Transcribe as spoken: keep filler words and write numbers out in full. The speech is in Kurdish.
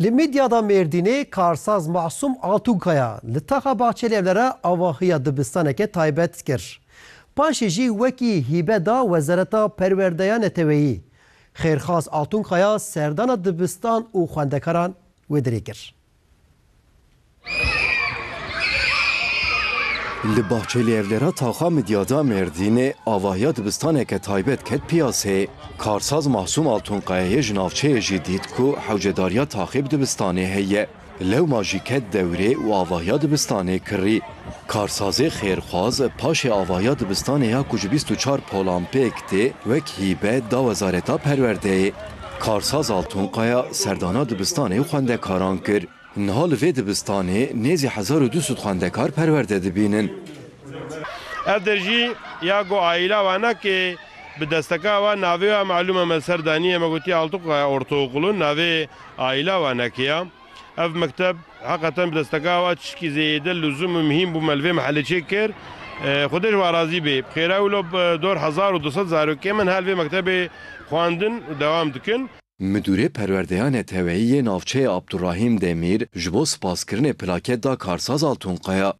Li Midyada Mêrdînê karsaz Masûm Altunkaya li taxa Bahçelievlera avahiya dibistaneke taybet kir. Paşê jî wekî hîbe da Wezareta Perwerdeya Neteweyî. Xêrxaz Altunkaya serdana dibistan û xwendekaran wê dirê kir. Li Bahçelievlera taxa Midyada Mêrdînê avahiya dibistaneke taybet ket piyasê. Karsaz Mahsûm Altunkayayê ji navçeyê jî dît ku hewcedariya taxê bi dibistanê heye. Lewma jî ket dewrê û avahiya dibistanê kirî. Karsazê xêrxwaz paşê avahiya dibistanê ya ku ji bîst û çar polan pêk tê, wek hîbe da Wezareta Perwerdeyê. Karsaz Altunkaya serdana dibistanê û xwendekaran kir. Niha li vê dibistanê nêzî hezar û du sed xwendekar perwerde dibînin. Ev der jî ya ku aîla wanekê bi desteka wa navê wa malûm e, me ser danî ye, me gotî Altunkaya Ortaokulu, navê aîla wanekê ya. Ev mekteb heqeten bi desteka wa tişkî zêde luzum û muhîm bû, me li vê mehellê çêkir. E, Xwedê ji wa razî bê. Xêra wilo bi dor hezar û du sed zarokê min her vê mektebê xwendin û dewam dikin. Midûrê Perwerdeya Neteweyî yê navçeyê Abdurrahîm Demîr ji bo sipaskirinê plaket da Karsaz Altunkaya.